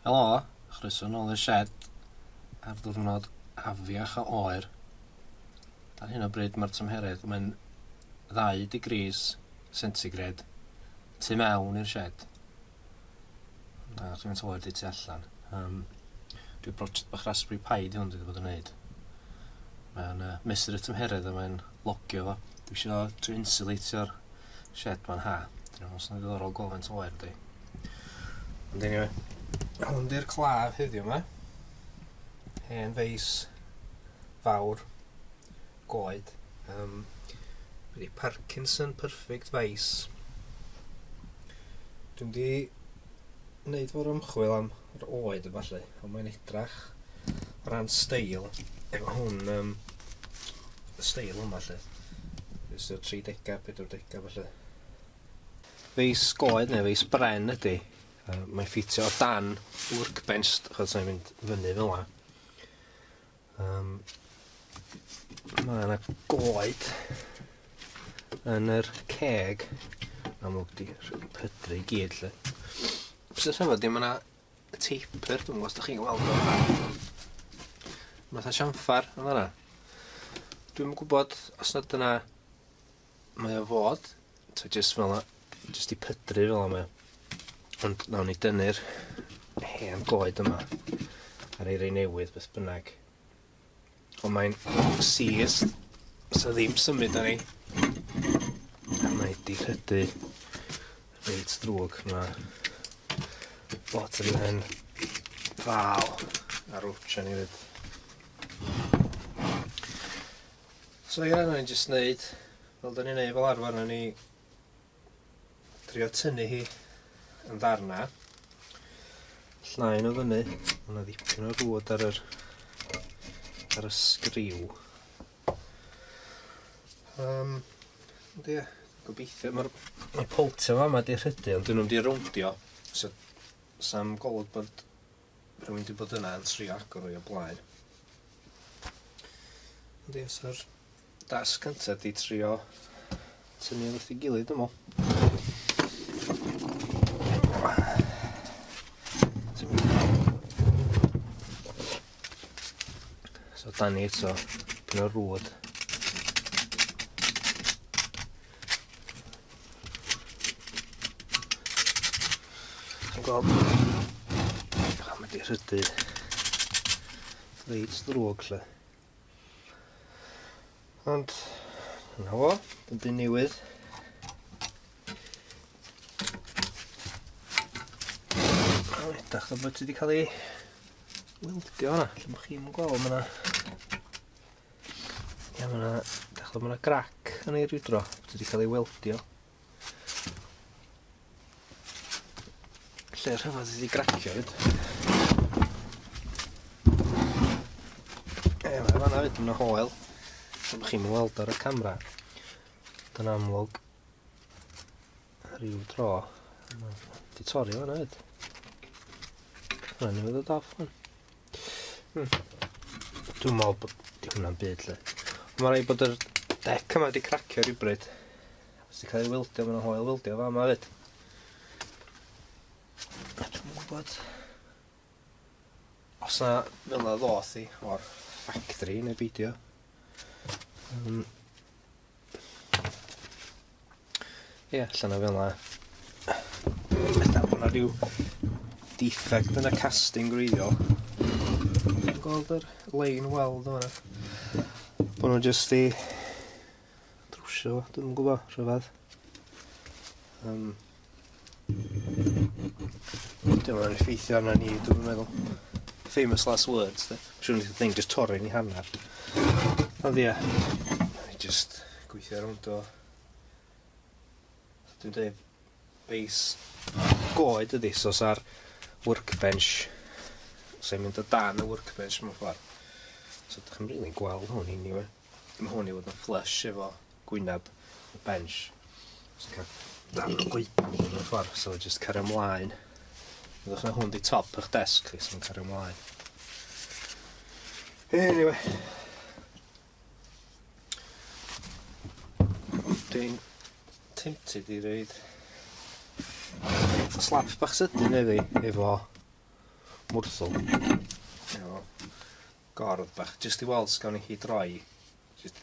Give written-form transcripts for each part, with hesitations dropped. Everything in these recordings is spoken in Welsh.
Helo, chroeso nôl i'r shed ar ddiwrnod afiach o oer. Ar hyn o bryd mae'r tymheredd, mae'n 2 degrees centigrade tu mewn i'r shed. Na, dwi'n mynd oer di tu allan. Um, Dwi'n broject bach Raspberry Pi di hwn dwi wedi bod yn neud. Mae'n uh, mesur y tymheredd a mae'n logio fo. Dwi eisiau trio insulatio'r shed ma'n ha. Dwi'n meddwl sy'n ddiddorol gweld faint oer di. Ond anyway, hwn di'r claf heddiw yma. Hen feis fawr, goed. Um, wedi Parkinson Perfect Vice. Dwi'n di wneud fawr ymchwil am yr oed a ballu, ond mae'n edrach o ran steil efo hwn, um, y steil yma lle. Fes o'r 30au, 40au falle. Feis goed neu feis bren ydy. Uh, mae'n ffitio o dan workbench, achos mae'n mynd fyny fel yna. Um, mae yna goed yn yr ceg. Amlwg di pydru i gyd lle. Sy'n rhyfedd di, mae yna taper, dwi'n gwybod os ydych chi'n gweld o. Mae fatha siamffar yn fanna. Dwi'm yn gwybod os nad yna mae o fod, ta jyst fel 'na, jyst i pydru fel 'na mae o. Ond nawn ni dynnu'r hen goed yma ar ei rei newydd beth bynnag. Ond mae'n seized, so ddim symud ar ei. A mae di rhydu reit drwg. Mae lot yn hen fal a rwtsh ni fyd. So ia, nawn ni jyst neud fel 'dan ni'n neud fel arfer, nawn ni drio tynnu hi yn ddarna. Llnau nhw fyny, ma' 'na ddipyn o rwd ar yr ar y sgriw. Um, ond ie, gobeithio, mae'r ma poltio fama 'di rhydu ond 'dyn nhw'm 'di rowndio, so sa'm golwg bod rhywun 'di bod yna yn trio agor o i o blaen. Ond ie, so'r dasg cynta 'di trio tynnu wrth ei gilydd, dwi'n meddwl. So dan ni eto, dipyn o rwd. Ti'n gweld? Mae di rhydu reit ddrwg lle. Ond, yna fo, dim byd newydd. Mae'n edrych fel bod ti wedi cael ei weldio hwnna. Lle bod chi'n gweld, mae yna... Ia, mae yna... Edrych fel mae yna grac yn ei rhywdro. Ti wedi cael ei weldio. Lle rhyfedd wedi gracio fyd. E, mae fanna fyd yn y hoel. Lle chi'n weld ar y camera. Dyna amlwg rhyw dro. Di torri fanna fyd. Hwna newydd ddod off hwn. Hmm. Dwi'n meddwl bod di hwnna'n byd lle. Ond mae rhaid bod yr dec yma wedi cracio rhywbryd. Os di cael ei weldio, mae'n hoel weldio fa yma fyd. Dwi'n gwybod os na fel na ddoth i o'r factory neu beidio. Um, Ie, allan o fel 'na. Ella bod 'na rhyw defect yn y casting gwreiddiol. Dwi'n gweld yr line weld yn fan'na. Bo' nhw jyst i drwsio fo, dwi'm yn gwbo, rhyfedd. Um, Dim yn effeithio arna ni, dwi'n meddwl. Famous last words, de. Siwr wneith y thing just torri ni hanner. Ond ie, just gweithio rownd o. Dwi'n dweud, base goed ydi, so sa'r workbench, sa'n mynd o dan y workbench mewn ffordd. So ydych chi'n rili'n gweld hwn anyway. Mae hwn i fod yn flush efo gwyneb y bench. So cael darn o goeden mewn ffordd, so just cario ymlaen. Byddwch na hwn di top eich desg chi, so mae'n cario ymlaen. Anyway. Dwi'n tempted i reid slap bach sydyn heddi efo mwrthwl. Efo gordd bach, jyst i weld os gawn ni hi droi. Jyst,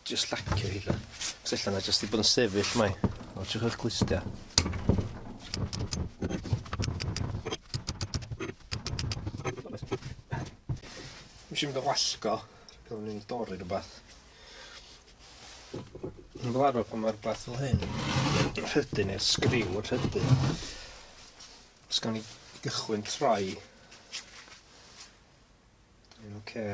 jyst llacio hi lle. Cos ella na jyst i bod yn sefyll mae. O, triwch eich clustia. Nes i mynd o wallgo, rhaid o'n i'n dorri rhywbeth. Yn fel arfer pan mae rhywbeth fel hyn, rhydu neu'r sgriw yn rhydu, os gawn ni gychwyn troi, dwi'n oce.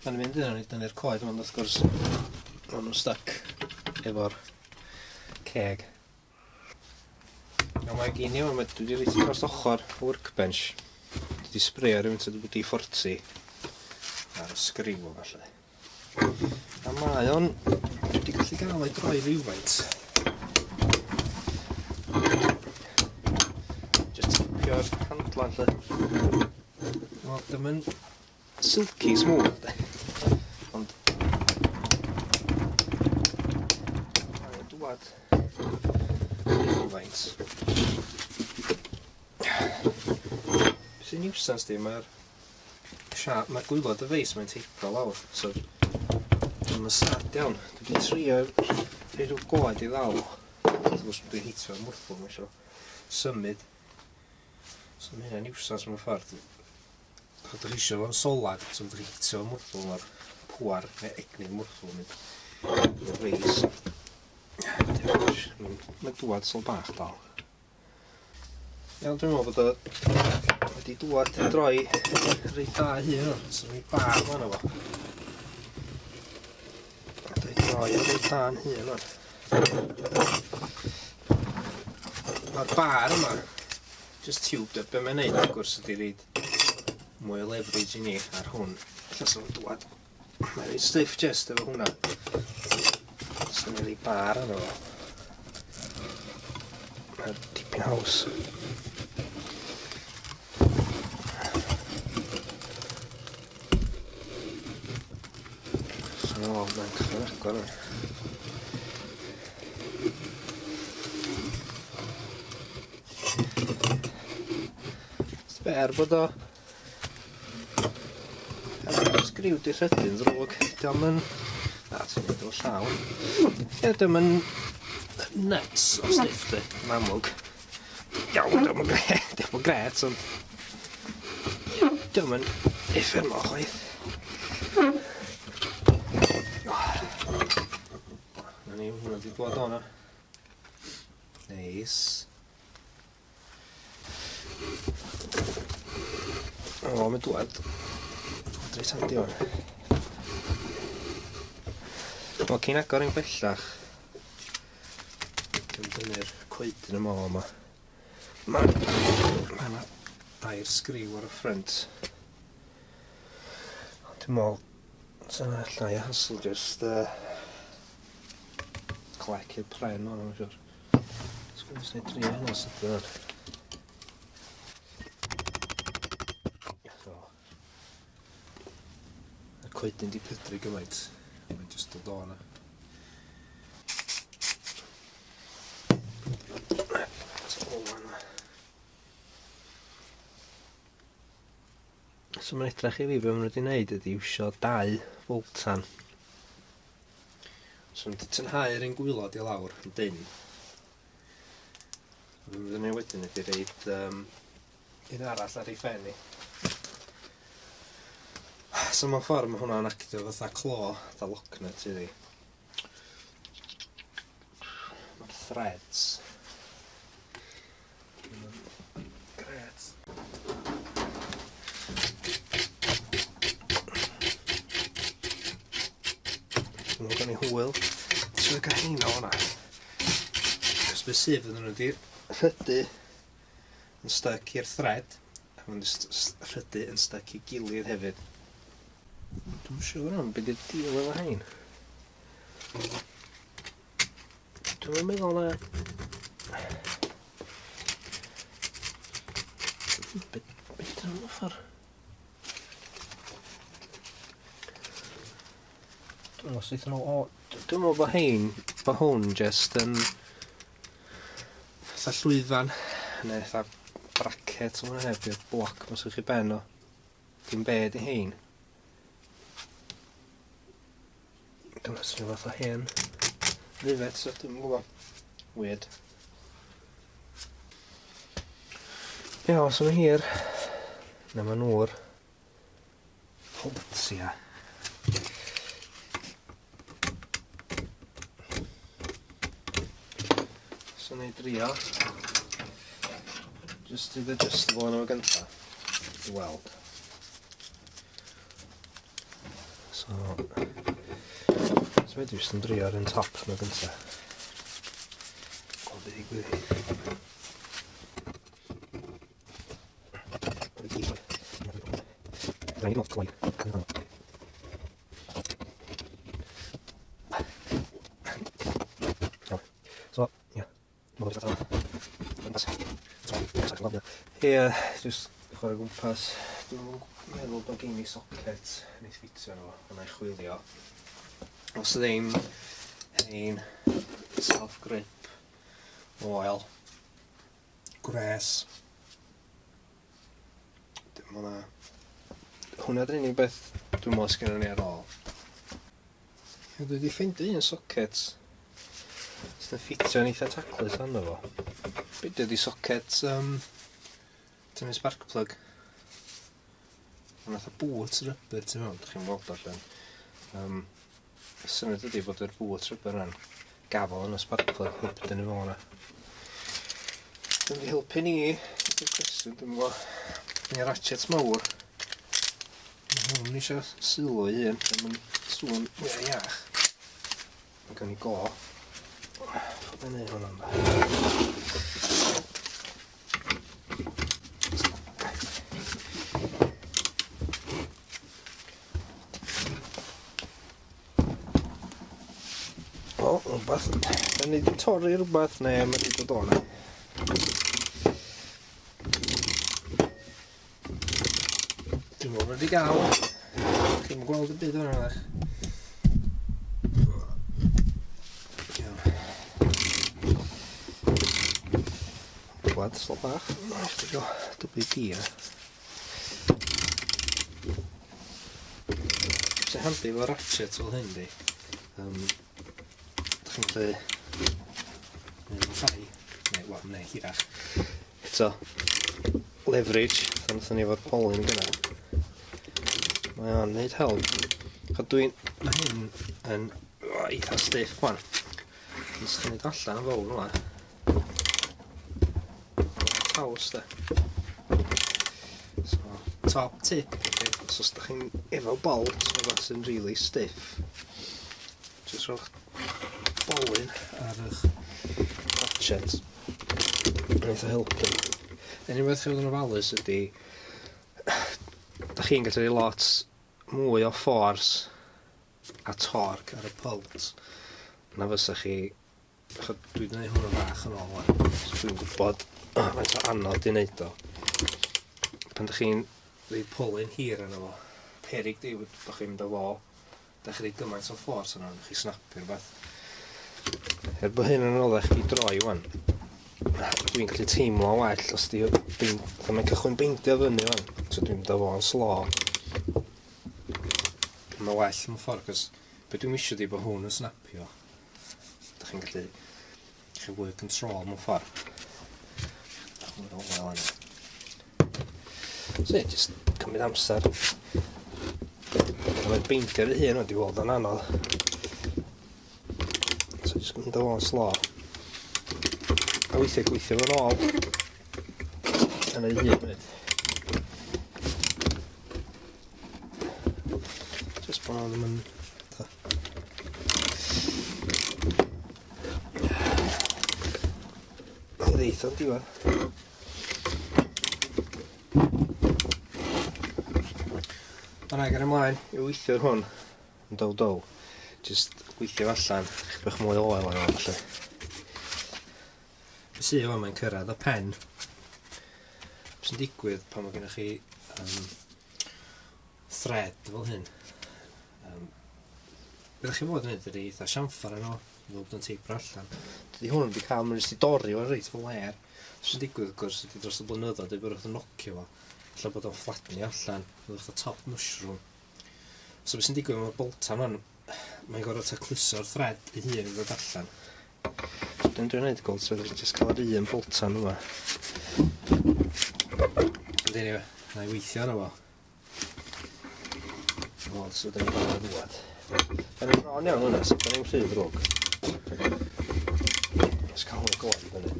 Mae'n mynd yna ni dynnu'r coed, ond wrth gwrs, maen nhw'n stuck efo'r ceg. Iawn, mae gen i, mae dwi wedi reit dros ochr y workbench. Dwi wedi sbreio rhywun sydd wedi 40 ar y sgriw o falle. A mae o'n... Dwi wedi gallu gael ei droi rhywfaint. Just tipio'r handlan lle. Wel, dim yn silky smooth de. Ond mae o'n dwad rhywfaint. Be sy'n niwsans di, mae'r siap, mae'r gwylod y feis mae'n teipro lawr, so mae'n sad iawn. Dwi wedi trio rhoi rhyw goed i ddal. Wrth gwrs dwi'n hitio'r mwrthwl, mae eisiau symud. So mae hynna'n niwsans mewn ffordd. Os ydych chi eisiau fo'n solad, so ydych chi'n hitio mwrthwl mae'r pwar neu egni'r mwrthwl yn mynd i'r reis. Mae'n dŵad sol bach dal. Iawn, dwi'n meddwl bod o wedi dŵad i droi reit dda hun o'n, so ni bar fan o fo. Wedi droi o reit dda yn hun o'n. Mae'r bar yma, just tiwb, be mae'n neud wrth gwrs ydy reid mwy o leverage i ni ar hwn. Ella sa fo'n dwad. Mae'n reit stiff just efo hwnna. Os ni'n rhoi bar arno fo. Mae'n dipyn haws. So, mae'n cychwyn agor yna. Er bod o Efo'r sgriw di rhydu'n ddrwg, dio'm yn... Na, ti'n neud o llaw. Ie, dio'm yn nuts o stiff, di, yn amlwg. Iawn, dio'm yn gret, dio'm yn gret, ond... Dio'm yn uffernol chwaith. Na ni, hwnna di dwad o'na. Neis. O, mae'n dwad. Dwad reit handi o'n. Wel, cyn agor yn bellach, dwi'n dynnu'r coedyn yma o yma. Mae ma yna dair sgriw ar y ffrynt. Ond dwi'n meddwl, sy'n llai o hassle just clec i'r pren o'n, I'm siwr. Sgwn i drio hynna sydyn o'n. So. Y coedyn di pydru gymaint. Mae'n just dod o yna. So mae'n edrych i fi be maen nhw wedi wneud ydy iwsio dau boltan. So mynd i tynhau'r un gwylod i lawr yn dyn. A be fyddwn ni wedyn ydy reid um, un arall ar ei phen i. So mewn ffordd mae hwnna'n actio fatha clo, fatha locknut iddi. Mae'r threads. Gret. Dwi'n meddwl i hwyl. Ti'n gael heina o'na. Cos be sydd fydden nhw wedi rhydu yn styc i'r thread a maen nhw'n rhydu yn styc i gilydd hefyd. Dwi'n siŵr am beth yw'r deal efo hein. Dwi'n meddwl na... Be, be dyn nhw'n offer? Dwi'n meddwl sydd nhw o... Dwi'n meddwl bod hein, bod hwn just yn... Fatha llwyfan, neu fatha bracket, o'n heb i'r bloc mas o'ch i ben o. Dim be di hein. Dyma sy'n fath o hen rivet, so dwi'n gwybod. Weird. Iawn, so mae hir. Na mae nhw'r Holtia. So na i drio. Just i adjustable yn efo gynta. I weld. So, so mae jyst yn drio ar un top yma gynta. Gweld beth ddigwydd. So, ie. Ie, jyst chwarae gwmpas. Dwi'n meddwl bod gen i socket neith ffitio arno fo, ond na i chwilio. Os ddim, hein, self-grip, oil, gwres. Dim hwnna. Hwnna 'di'r unig beth dwi'n meddwl sgennon ni ar ôl. Ie, dwi 'di ffeindio un socket sydd yn ffitio'n eitha taclus arno fo. Be 'di socket tynnu spark plug. Mae'n fatha boot rubber tu mewn, dych chi'n weld allan. Y syniad ydy bod yr boot rubber yna'n gafel yn y spark plug, heb dynnu fo yna. Dwi'n wedi helpu ni, ydy'r cwestiwn, dwi'n gwybod. Neu ratchet mawr. Mae hwn eisiau sylw ei hun, mae'n sŵn mwy iach. Mae gen i go. Mae'n neud hwnna'n dda. O, rhywbeth. Da ni wedi torri rhywbeth, neu mae wedi dod o'na. Dwi'n meddwl wedi gael. Chi'n gweld y byd yna na'ch. Gwlad slo bach. Chdi go WD e. Sy'n handi efo ratchet fel hyn di. Dych chi'n gallu gwneud yn llai, neu, wel, neu hirach. Eto, leverage, fatha wnaethon ni efo'r polyn gyna. Mae o'n neud help. Chod dwi'n, mae hyn yn eitha stiff wan. Nes chi'n neud allan yn fawr yma. Haws de. So, top tip, okay. So, os ydych chi'n efo bolt, rhywbeth sy'n really stiff, jyst rhowch bolyn ar eich ratchet. Wneith o helpu. Unig beth i fod yn ofalus ydy, da chi'n gallu rhoi lot mwy o force a torque ar y bolt na fysa chi. Chod, dwi wedi gwneud hwn yn fach yn ôl wan, so dwi'n gwybod faint o anodd di wneud o. Pan da chi'n rhoi polyn hir arno fo, peryg di bod chi'n mynd â fo, da chi'n rhoi gymaint o force arno fo, chi snapio rhywbeth. Er bod hyn yn anoddach i droi wan, dwi'n gallu teimlo well os di bein, mae'n cychwyn beindio fyny wan, so dwi'n mynd â fo'n slo. Mae'n well mewn ffordd, cos be dwi'n isio di bod hwn yn snapio. Dych chi'n gallu chi fwy o control mewn ffordd. Mwy o oil yna. So ie, just cymryd amser. Mae'n beindio fy hun wedi weld yn anodd. So just mynd o fo'n slo. A weithiau gweithio fo'n ôl. Yn ei hun hefyd. Just bod nhw ddim yn... Ddeith o'n diwedd. Ond ag ar ymlaen i weithio ar hwn yn dow dow. Just gweithio allan, chydig bach mwy o oel ar ôl felly. Be sydd yma mae'n cyrraedd y pen. Be sy'n digwydd pan mae gennych chi thread fel hyn. Be ydych chi fod yn neud ydy eitha siamffar yno. Fel bod o'n teipro allan. Dydy hwn wedi cael, mae'n jyst i dorri fo'n reit flêr. Sy'n digwydd, wrth gwrs, ydy dros y blynyddoedd, dwi bod wrth nocio fo. Ella bod o'n fflatnio allan, fel fatha top mushroom. So beth sy'n digwydd, mae'r boltan hwn, mae'n gorfod tacluso'r thread ei hun i ddod allan. So dwi'n dwi'n neud gold, so dwi'n just cael yr un boltan yma. Ond anyway, na i weithio arno fo. Wel, so dyn ni'n cael y ddwad. Da ni'n bron iawn hwnna, so da ni'n rhy ddrwg. Let's cael hwnna gloi fyny.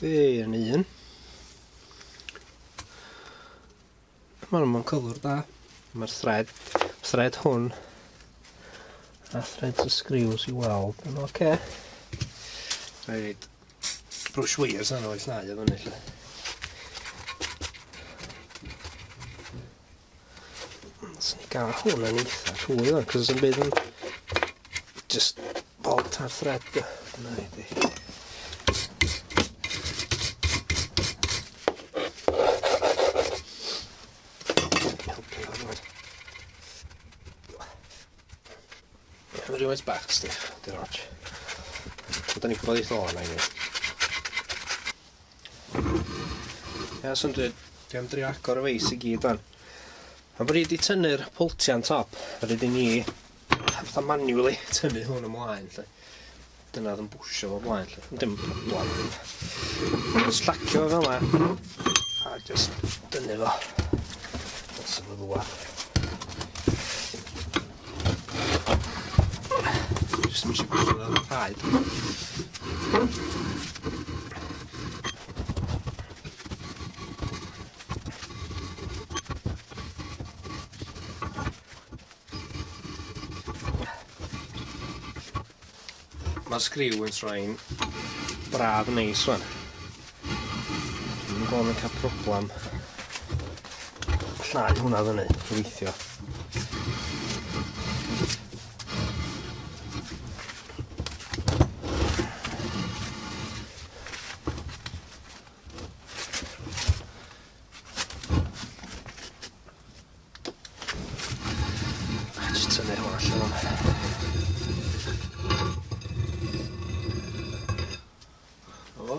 Fe yn un. Mae'n mewn cyflwr da. Mae'r thread, thread hwn a threads y screws i weld yn oce. Okay. Rhaid brush wires arno o'i llnau o fyny lle. Swn i gael hwn yn eitha rhwydd o'n, cos yn byd yn just bolt ar thread. Dyna i di. Helpu fo Mae rhywfaint bach stiff, di'r ots. Ond da ni'n gwybod eith o yna i ni. Ia, so dwi, dwi am drio agor y feis i gyd o'n. A bod i wedi tynnu'r poltian top, rhaid i ni fatha manually tynnu hwn ymlaen, lle. Dyna oedd yn bwsio fo blaen, lle. Dim problem. Just llacio fo fel yna, a just dynnu fo. Dylse fo ddŵad. Just ddim eisiau bwsio fo ar y traed. Mae'r sgriw yn troi'n braf neis wan. Dwi'n gweld yn cael problem llai hwnna fyny, gobeithio. A jyst tynnu hwn allan o'n. O.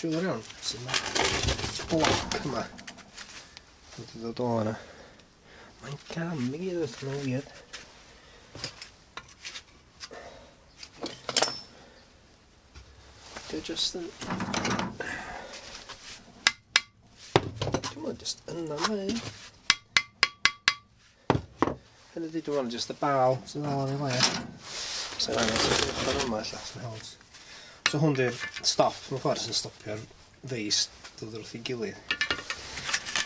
Siŵr iawn sut mae bloc yma wedi dod o yna. Mae'n gam i gyd wrth mae'n weird. Dwi jyst yn... Dwi'n meddwl jyst yna mae. Hynny ydi, dwi'n meddwl jyst y bal sydd ddal yn ei le. Sy'n angen sy'n ochr yma ella, sy'n haws. So hwn di'r stop mewn ffordd sy'n stopio'r feis dod wrth ei gilydd.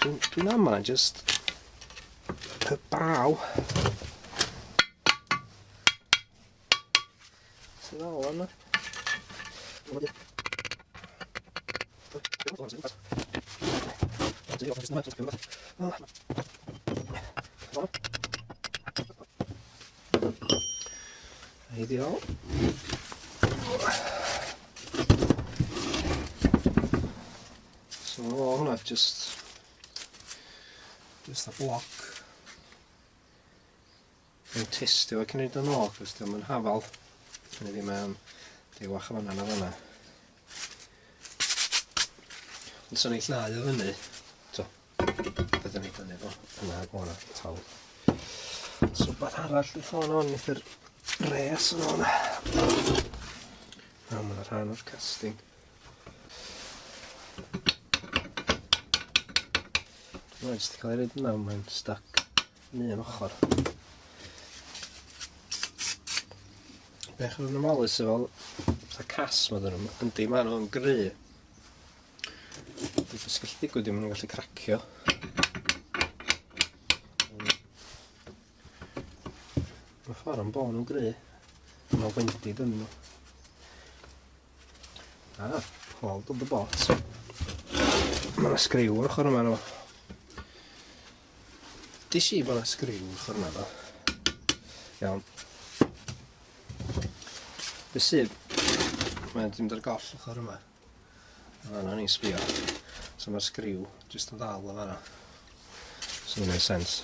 Dwi'n dwi ama jyst y baw. Sydd ddal yna. Ideal. So hwnna just a block. Dwi'n testio fo cyn rhoid o nôl, cos dio'm yn hafal. Hynny ydi mae o'n dewach yn fanna na fanna. Ond sa'n ei llnau o fyny, to, byddwn ni dynnu fo yna ag o'na, tal. So beth arall dwi'n sôn o'n eitha'r res yn o'na. Na, mae'n rhan o'r casting. Mae'n jyst cael ei roed yna, mae'n stuck. Yn un ochr. Bech yn ofalus efo fatha cas ma dyn nhw. Yndi, maen nhw'n gry. Beth sy'n gallu digwydd yw maen nhw'n gallu cracio. Mae ffordd yn bod nhw'n gry. Mae'n wendid yn nhw. Ah, hold on the bot. Mae yna sgriw yn ochr yma nhw. Dis i bod yna sgriw ochr yma ddo. Iawn. Be sydd? Mae'n mynd ar goll ochr yma. Fanna ni'n sbio. So mae'r sgriw jyst yn ddal o fanna. So mae'n neud sens.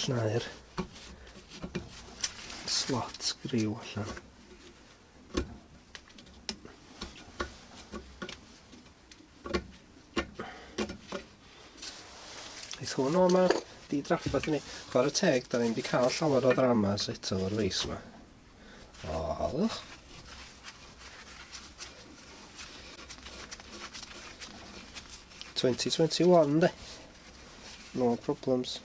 Llnau'r slot sgriw allan. Eith hwn o yma, di drafferth i ni. Chwarae teg, da ni'n di cael llawer o ddramas eto o'r feis yma. O, halwch. 2021, de. No problems.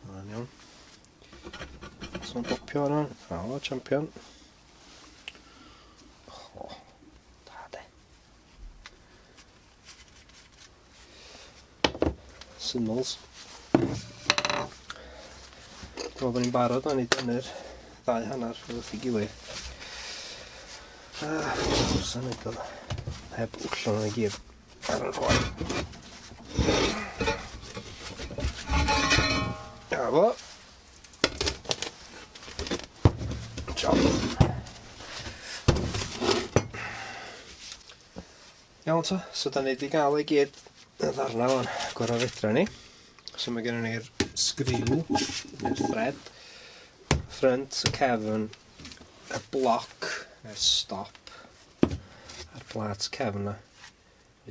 Mae'n iawn. So mae'n popio yna. O, champion. O, da de. Symls. Dwi'n meddwl bod ni'n barod o'n i dynnu'r ddau hanner wrth i gilydd. Ah, syniad oedd heb wllon nhw i gyd. Ar y rhoi. Na fo. Job. Iawn ta, so da ni wedi gael ei gyd y ddarna o'n gorau fedra ni. So mae gennym ni'r sgriw, neu'r thread, front, y cefn, y bloc, neu'r stop, A'r plat cefn na.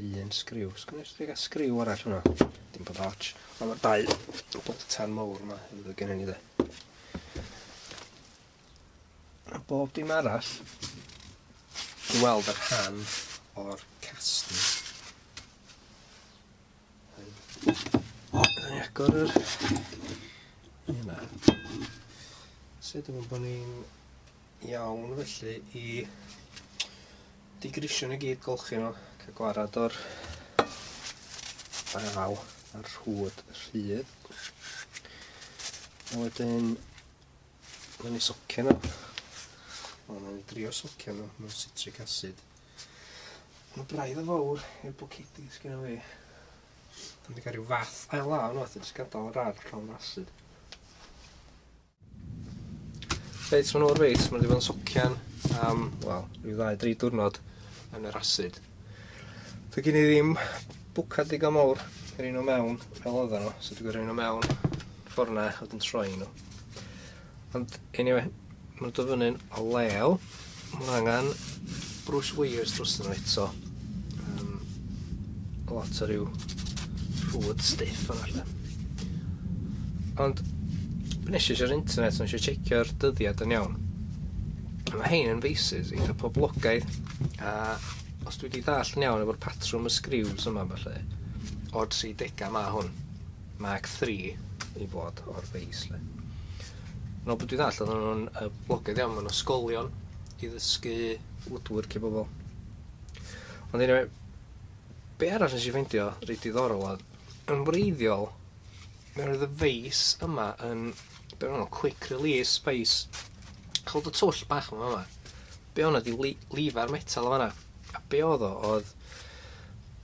Un sgriw. Sgwn i os gael sgriw arall hwnna. Dim bod och. Ond mae'r dau boltan mawr yma hefyd gen ni de. A bob dim arall i weld yr rhan o'r casting. Rydyn ni agor yr yna. Sut dwi'n bod ni'n Iawn felly i digrisio nhw i gyd, golchi nhw, cael gwarad o'r baw a'r rhwd rhydd. A wedyn, nawn ni socio nhw. Wel, nawn ni drio socio nhw mewn citric acid. Mae braidd o fawr i'r bwcedi sgynna fi. Dwi'n wedi cael rhyw fath ail law nhw, a jyst gadael yr ardd llawn acid. Reit, maen nhw'n reit, maen nhw wedi bod yn socian am, wel, rhyw ddau, dri diwrnod yn yr asid. Dwi gen i ddim bwcad digon mawr i roi nhw mewn fel oedden nhw, so dwi'n gorfod rhoi nhw mewn ffordd na, wedyn troi nhw. Ond, anyway, maen nhw'n dod fyny'n o lew. Mae angen brwsh wires dros nhw eto. Um, lot o ryw rhwyd stiff yna lle. Ond, be nes i ar internet, nes i checio'r dyddiad yn iawn. Mae hein yn faces eitha poblogaidd, a os dwi wedi ddallt yn iawn efo'r patrwm y sgriws yma falle, o'r 30au ma hwn, Mark 3 i fod o'r feis lle. Yn ôl bod dwi'n ddallt, oedden nhw'n uh, blogaidd iawn mewn ysgolion i ddysgu woodwork i bobl. Ond anyway, be arall nes i ffeindio reit diddorol oedd, yn wreiddiol, mi oedd y feis yma yn, be o'n quick release feis. Chwld y twll bach yma yma. Be o'na di li, lifar metal o fanna. A be oedd o, oedd,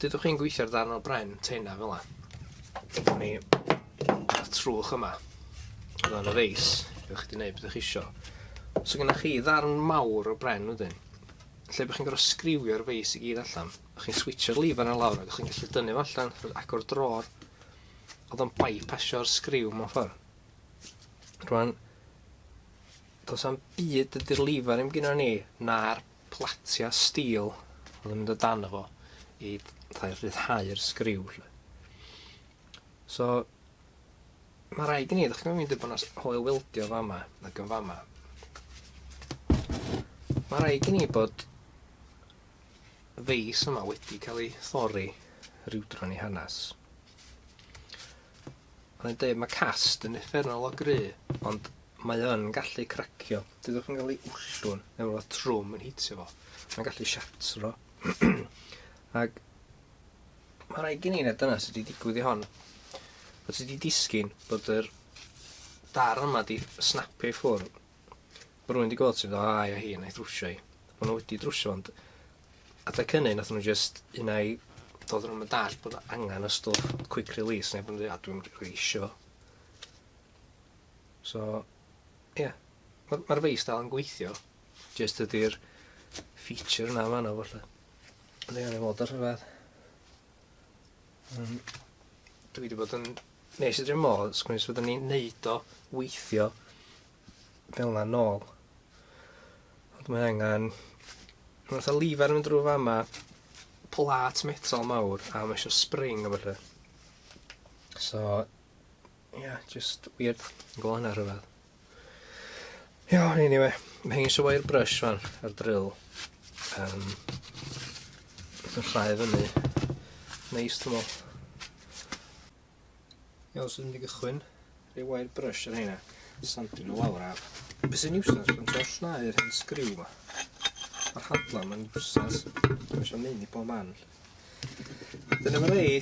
dydwch chi'n gweithio ar ddarn o bren tena fel 'na. Ni y trwch yma. Oedd o'n y feis, ydych chi wedi gwneud beth ydych chi isio. So gyda chi ddarn mawr o bren wedyn, lle bych chi'n gorfod sgriwio'r feis i gyd allan. O'ch chi'n switsio'r lifar yna lawr ac o'ch chi'n gallu dynnu fo allan, agor drôr. Oedd o'n bypassio'r sgriw mewn ffordd. Rwan, does am byd ydy'r lifar ddim gyda ni na'r platia steel oedd yn mynd o dan fo i rhyddhau'r sgriw. Lle. So, mae rhaid i ni, ddech chi'n mynd i bod yna hoel weldio fama ac yn fama. Mae rhaid i ni bod feis yma wedi cael ei thorri rhywdro yn ei hanes. Mae'n dweud mae cast yn uffernol o gry, ond mae yn gallu cracio. Dydwch yn cael ei wllwn neu rhywbeth trwm yn hitio fo. Mae'n gallu siatro. Ac mae rhaid gen i na dyna sydd wedi digwydd i hon. Bod sydd wedi disgyn bod yr dar yma di snapio i ffwrdd. Mae rhywun wedi gweld sy'n dda a hi, na i drwsio i. Maen nhw wedi drwsio ond adeg hynny nath nhw just un ai Doedden nhw'm yn dallt bod angen y stwff quick release neu bod nhw'n dweud, a dwi'n rili isio fo. So, ie. Yeah. Mae'r ma feis dal yn gweithio. Just ydy'r feature yna fan'na falle. Ydy, o'n i'n fod ar rhyfedd. Dwi wedi bod yn... Nes i drwy modd, sgwini os fyddwn ni'n neud o weithio fel na nôl. Ond mae angen... Mae'n fatha lifar yn mynd drwy fama, plat metal mawr, a mae eisiau spring a falle. So, yeah, just weird. Yn gweld hynna rhyfedd. Iawn, anyway, mae hi'n eisiau wire brush fan, ar drill. Yn llai fyny. Neis, dwi'n meddwl. Iawn, so dwi'n mynd i gychwyn. Rhoi wire brush ar heina. Sandio nhw lawr a... Be sy'n useless, mae'n trio llnau'r hen sgriw ma. Mae'r handla ma'n useless. Mae eisiau mynd i bob man. Dyna mae rei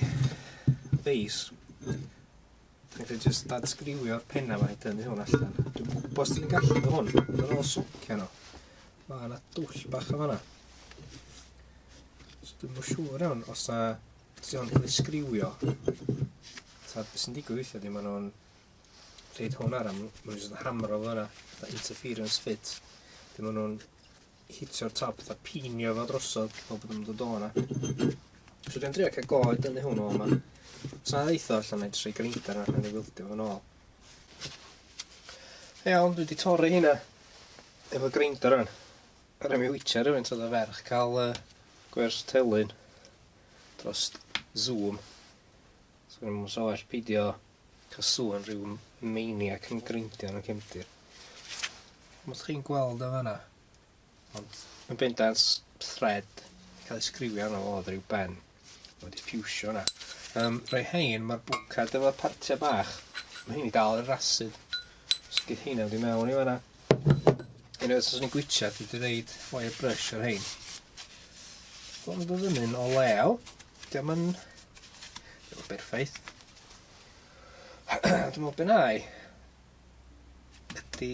feis. Dwi'n gallu jyst dadsgriwio'r penna 'ma i dynnu hwn allan. Dwi'n gwybod os ni'n gallu efo hwn, ond ar ôl socio nhw, mae yna dwll bach o fanna. So dwi'm yn siŵr iawn os na ti ond cael ei sgriwio. Ta beth sy'n digwydd weithiau di maen nhw'n rhaid hwn ar am, maen nhw'n jyst yn hamro fo fanna, fatha interference fit. Di maen nhw'n hitio'r top, fatha pinio fo drosodd, fel bod nhw'n dod o yna. So dwi'n trio cael go i dynnu hwn o yma. Os na ddeitho allan, na i jyst rhoi grinder yna, na i wildio fo'n ôl. Iawn, dwi wedi torri hynna efo grinder rwan. Ar mi witcher rhywun oedd y ferch cael gwers telyn dros Zoom. So dwi'n so well peidio cael sŵn rhyw maniac yn grindio yn y cefndir. Os chi'n gweld o fanna. Ond yn bendant thread cael ei sgriwio arno fo oedd rhyw ben. Mae wedi ffiwsio yna. Rhoi hein, mae'r bwcad efo partiau bach. Mae hein i dal yr acid. So gyda heina wedi mewn i fanna. Unwaith os ni'n gwitcha, dwi wedi reid wire brush ar hein. Ond dod fyny'n o lew. Diolch yn... Diolch yn berffaith. Dwi'n meddwl be nai ydy...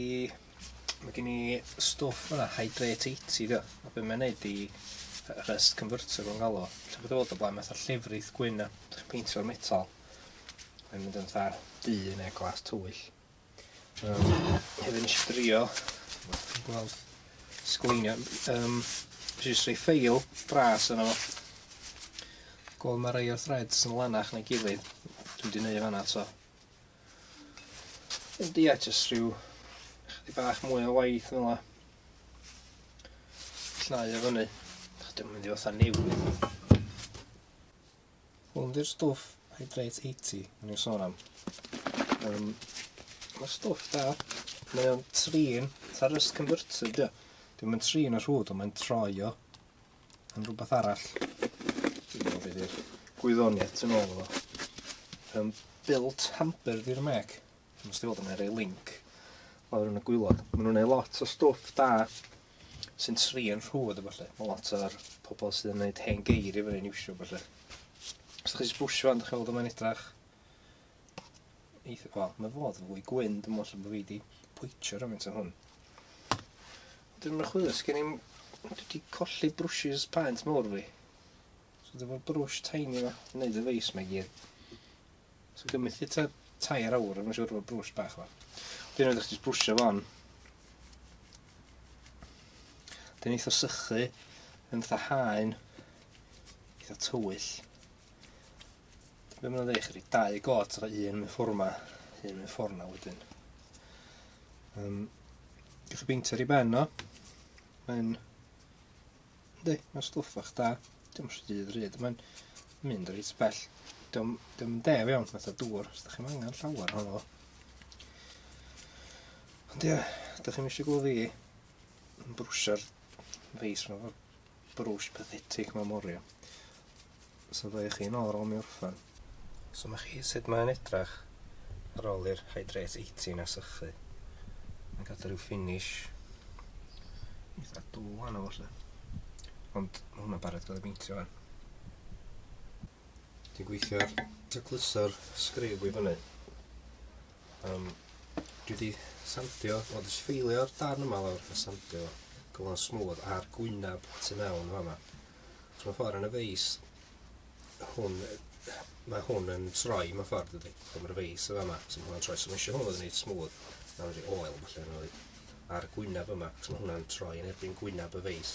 Mae gen i stwff yna, Hydrate 80 dio. A be mae'n neud i rust converter o'n galw. Lle bod o fod o blaen, fatha llefrith gwyn a chi'n peintio'r metal. Mae'n mynd yn fatha du neu glas tywyll. Hefyd nes i drio, dwi'n gweld sgleinio, nes i jyst rhoi ffeil bras yna fo. Gweld mae rhai o'r threads yn lanach na'i gilydd. Dwi wedi neud fanna to. Ond ia, jyst rhyw chydig bach mwy o waith fel yna. Llnau o fyny. Dwi'n mynd i fatha newydd. Hwn di'r stwff Hydrate 80 o'n i'n sôn am. Mae stwff da. Mae o'n trin, fatha rust converter dio. Dwi'n mynd trin y rhwd, ond mae'n troi o yn rhywbeth arall. Dwi'n gwybod beth yw'r gwyddoniaeth tu ôl iddo. Built Hamper di'r mec. Dwi'n mynd i fod yn rhoi link lawr yn y gwylod. Maen nhw'n gwneud lot o stwff da sy'n trin rhwd a ballu. Mae lot o'r pobl sydd yn gwneud hen geir i fyny'n iwsio ballu. Os ydych chi'n brwsio fan, ydych chi'n weld mae'n edrach eitha, wel, mae fod yn fwy gwyn, dwi'n meddwl bod fi wedi pwytio rhywfaint o hwn. Dwi'n mynd chwilio, sgen i'm... Dwi wedi colli brwsys paent mawr fi. So dwi'n fod brwsh tiny yma, yn neud y feis mae gyd. So gymryd i ta 3 awr, yn siŵr fod brwsh bach yma. Dwi'n rhaid i chdi brwsio fo'n. Dwi'n eitha sychu, yn eitha haen, eitha tywyll. Be maen nhw'n dweud, chdi dau got, un mynd ffwrdd ma, un mynd ffordd na wedyn. Gewch chi beintio ar ei ben o. Mae'n... Yndi, mae'n stwff fach da. Diolch yn rhy ddrud, mae'n mynd reit bell. Diolch yn dew iawn, fatha dŵr, os ydych chi'n angen llawer ohono fo. Ond ie, ydych chi'n eisiau gweld fi yn brwsio'r feis ma efo'r brwsh pathetic ma morio. So dda i chi yn ôl ar ôl mi orffen. So ma chi sut mae'n edrach ar ôl i'r Hydrate 80 na sychu. Mae'n gadael rhyw finish eitha dwl arno fo 'lly. Ond ma' hwnna'n barod gael ei beintio wan. Dwi'n gweithio ar tacluso'r sgriw i fyny. Dwi wedi sandio, wel jyst ffeilio'r darn yma lawr a sandio fo. Gael o'n smooth a'r gwynab tu mewn fama. So mae ffordd yn y feis. hwn, mae hwn yn troi mewn ffordd dydy. Ch'mo' ma'r feis yn fama, so ma' hwnna'n troi. So ma' isio hwn fod yn reit smooth. Ma'n rhoi oil falle yn rhoi ar gwyneb yma, cos ma' hwnna'n troi yn erbyn gwyneb y feis.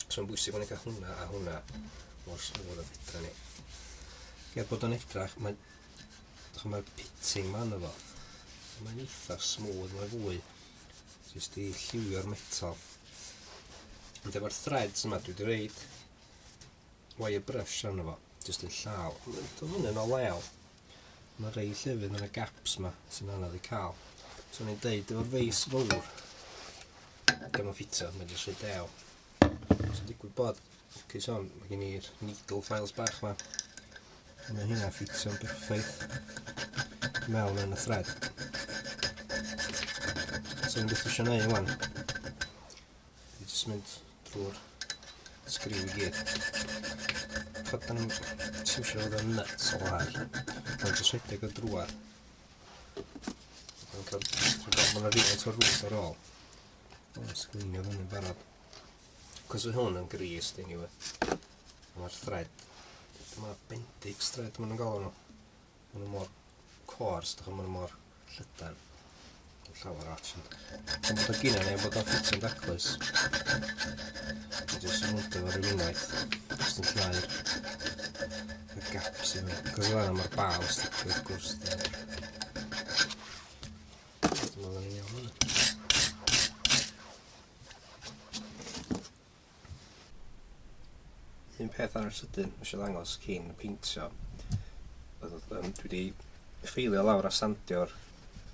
So mae'n bwysig bod ni'n cael hwnna a hwnna mor smooth a fedra ni. Er bod o'n edrach, mae'n mae'r pitting ma arno fo. Mae'n eitha smooth, mae'n fwy. Jyst i lliwio'r metal. Ond efo'r threads yma, dwi wedi reid wire brush arno fo, jyst yn llaw. Mae'n dod fyny yn o lew. Mae rei llefydd yn y gaps ma sy'n anodd i cael. So ni'n deud efo'r feis fawr, dim yn ffitio, mae'n jyst rhy dew. So digwydd bod, okay, so, mae gen i'r needle files bach ma. Mae hynna ffitio'n berffaith mewn yn y thread. So ni'n beth eisiau gwneud wan. Dwi jyst mynd drwy'r sgriw i gyd. Chod, da ni'n siwsio fod yn nuts o lawr. Mae'n jyst rhedeg o drwad. Mae'n cael, mae'n cael rhywfaint o rwyd ar ôl. Mae'n sglinio fyny'n barod. Cos oedd hwn yn greased anyway. Mae'r thread, dyma bendix thread maen nhw'n galw nhw. Maen nhw mor coarse, dych maen nhw mor llydan. Dim llawer ots, ond ond bod o gynna ni, bod o'n ffitio'n daclus. Dwi'n jyst yn hwntio fo ryw unwaith, jyst yn llnau'r y gaps i fyny. Cos fel mae'r baw sticio wrth gwrs. Dwi'n meddwl ni'n iawn hwnna. Un peth arall sydyn nes i ddangos cyn peintio oedd um, dwi wedi ffeilio lawr a sandio'r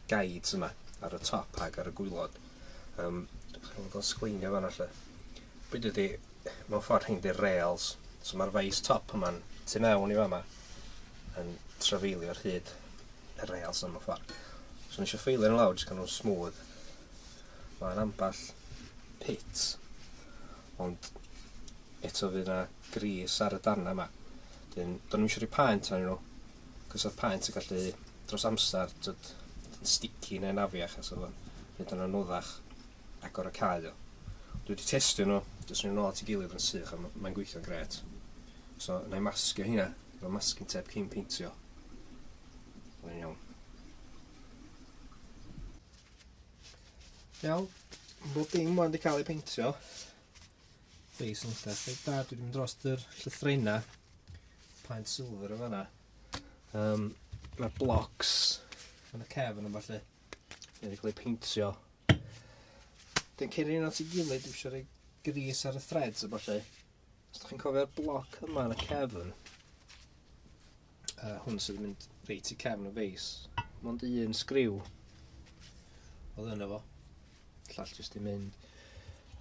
guides yma ar y top ag ar y gwylod. Um, Chi'n gweld o'n sgleinio fan'na lle. Be dydi, mewn ffordd rhain di'r rails. So mae'r feis top yma'n tu mewn i fama yn trafeilio ar hyd y rails yma mewn ffordd. So nes i ffeilio nhw lawr jyst cael nhw'n smooth. Mae'n ambell pit, ond eto fydd yna gris ar y darnau yma. Dyn, do'n i'm eisiau rhoi paent arnyn nhw, cos oedd paent yn gallu dros amser dod yn sticky neu'n afiach a so oedd o'n neud o'n anoddach agor y cau o. Dwi wedi testio nhw, jyst rhoi nhw nôl at ei gilydd yn sych a mae'n gweithio'n grêt. So, na i masgio hynna, efo masking tape cyn peintio. Mae'n iawn. Iawn, bob dim wan 'di cael ei peintio. Face yn edrych reit da, dwi wedi mynd dros yr llythrenau. Paent silver yn fanna. Um, Mae'r blocks yn y cefn yn falle. Wedi cael ei peintio. Dwi'n cyn un at ei gilydd, dwi eisiau rhoi gris ar y threads a falle. Os ydych chi'n cofio'r bloc yma yn y cefn, hwn sydd yn mynd reit i cefn y feis, mond un sgriw oedd yna fo. Llall jyst i mynd.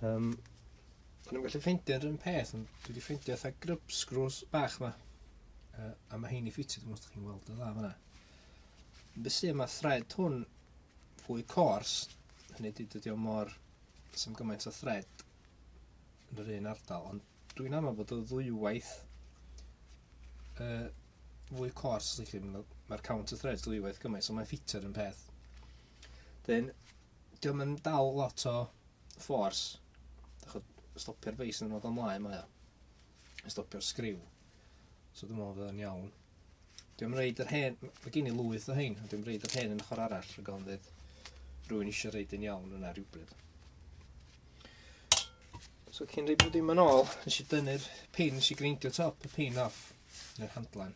Um, o'n i'n gallu ffeindio'r un peth, ond dwi wedi ffeindio fatha grub screws bach ma. A mae hein i ffitio, dwi'n meddwl os chi'n weld y dda fanna. Be sy'n mae thread hwn fwy cors, hynny ydy dydy o mor, sy'n gymaint o thread yn yr un ardal, ond Dwi'n amau bod o ddwywaith uh, fwy cors, os lici, mae'r count o threads ddwywaith gymaint, so mae'n ffitio'r un peth. Dyn, diolch yn dal lot o force. Dach stopio'r feis yn dod ymlaen mae o. Stopio'r sgriw. So dwi'n meddwl fydd o'n iawn. Dwi'n reid yr hen, mae gen i lwyth o hein, ond dwi'n reid yr hen yn ochr arall, rwy'n gael yn dweud rwy'n eisiau reid yn iawn yna rhywbryd. So cyn rhoi bob dim yn ôl, nes i dynnu'r pin, nes i greindio top y pin off, neu'r handlan.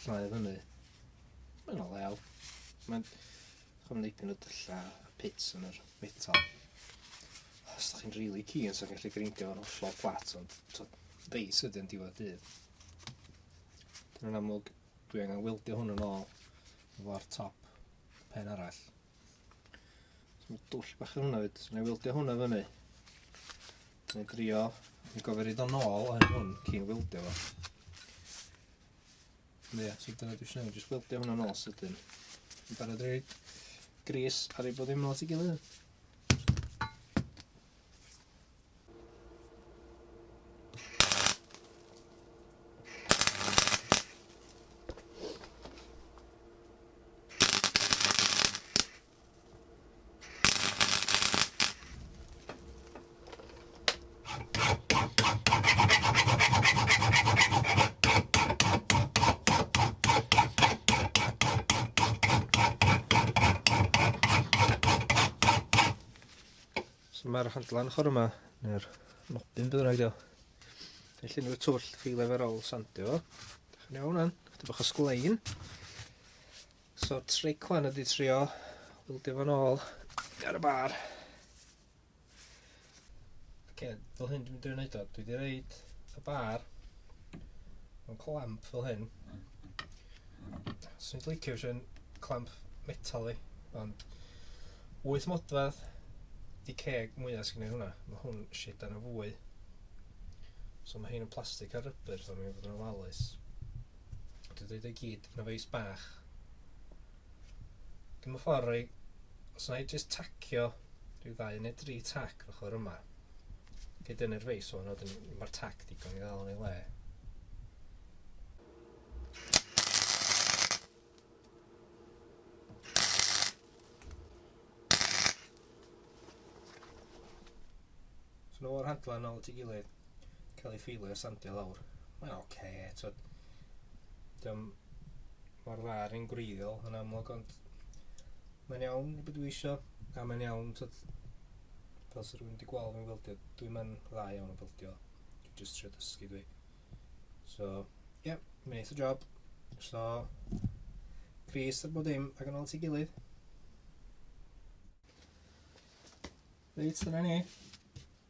Llnau fyny. Mae'n o lew. Mae'n chwm dipyn o dylla a pits yn yr metal. Os ydych chi'n really keen, so chi'n gallu greindio fo'n hollol fflat, ond so, feis ydy yn diwedd dydd. Dyna'n amlwg, dwi angen weldio hwn yn ôl efo'r top pen arall. So mae dwll bach yn hwnna fyd. So, na i weldio hwnna fyny. Na i drio, na i gofio reid o'n ôl yn hwn cyn weldio fo. Ie, yeah, so dyna dwi eisiau gwneud, jyst weldio hwnna'n ôl sydyn. Yn barod i roid gris ar ei bod ddim yn ôl at ei gilydd. Mae'r handlan ochr yma, neu'r nodyn bydd rhaid o. Felly nhw'r twll ffeilio fer ôl sandio fo. Dach chi'n iawn an? Chydig bach o sglein. So tric wan ydy trio wildio fo'n ôl ar y bar. Oce, fel hyn dwi'n mynd i wneud o. Dwi wedi reid y bar mewn clamp fel hyn. Swn i'n licio eisiau clamp metal i, ond 8 modfedd di ceg mwyaf sy'n gwneud hwnna. Mae hwn shit dan y fwy. So mae hyn yn plastig a rybr, so mae'n fod yn ofalus. Dwi'n dweud o'i gyd yn y feis bach. Dwi'n y ffordd roi... Os na i jyst tacio rhyw ddau neu dri tac yr ochr yma. Gei dynnu'r feis o'n wedyn mae'r tac digon i ddal yn ei le. So nhw o'r handlan nôl at ei gilydd, cael ei ffeilio a sandio lawr. Mae'n oce, okay, twyd. Diolch mor dda ar un gwreiddiol yn amlwg, ond mae'n iawn i beth dwi isio, a mae'n iawn, twyd, fel sy'n rhywun wedi gweld fi'n weldio, dwi'n mynd dda iawn yn weldio, dwi'n just trio dysgu dwi. So, ie, yeah, mae'n eitha job. So, Chris ar bod dim ac yn ôl at ei gilydd. Reit, dyna ni.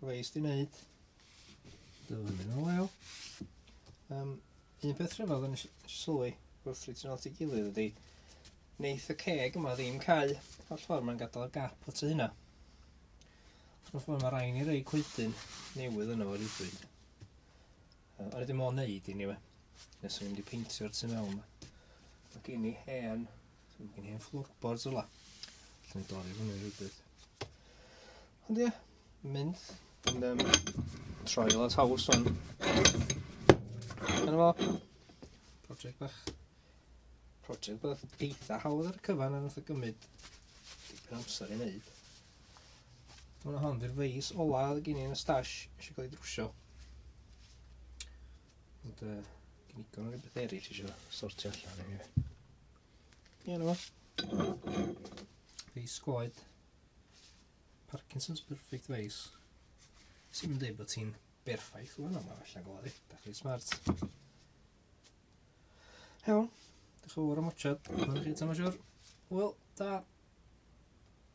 Feis di wneud. Dyma mynd yn lew. Um, un peth rhyfedd yn sylwi wrth rhaid yn ôl at ei gilydd ydy neith y ceg yma ddim cau o'r ffordd mae'n gadael y gap o tu hynna. O'r ffordd mae rhaid ni rei coedyn newydd yno fo rhywbryd. O'n i ddim o'n neud i ni we. Nes o'n i'n mynd i peintio'r tu mewn ma. Mae gen i hen, mae gen i hen floorboards ola. Allan ni dorri fyny rhywbryd. Ond ie, mynd yn troi lot haws o'n. Dyna fo. Project bach. Project bach eitha hawdd ar y cyfan a nath o gymryd dipyn amser i wneud. Dyma hon di'r feis ola oedd gen i yn y stash eisiau cael ei drwsio. Ond gen i o rhywbeth eraill eisiau sortio allan. Anyway. Ie, na fo. Feis goed. Parkinson's Perfect Feis. Sy'n mynd dweud bod ti'n berffaith wan, ond mae'n allan gola di. Da chi smart. Iawn. Diolch yn fawr am watchad. Mae'n chi, ta siwr. Wel, da.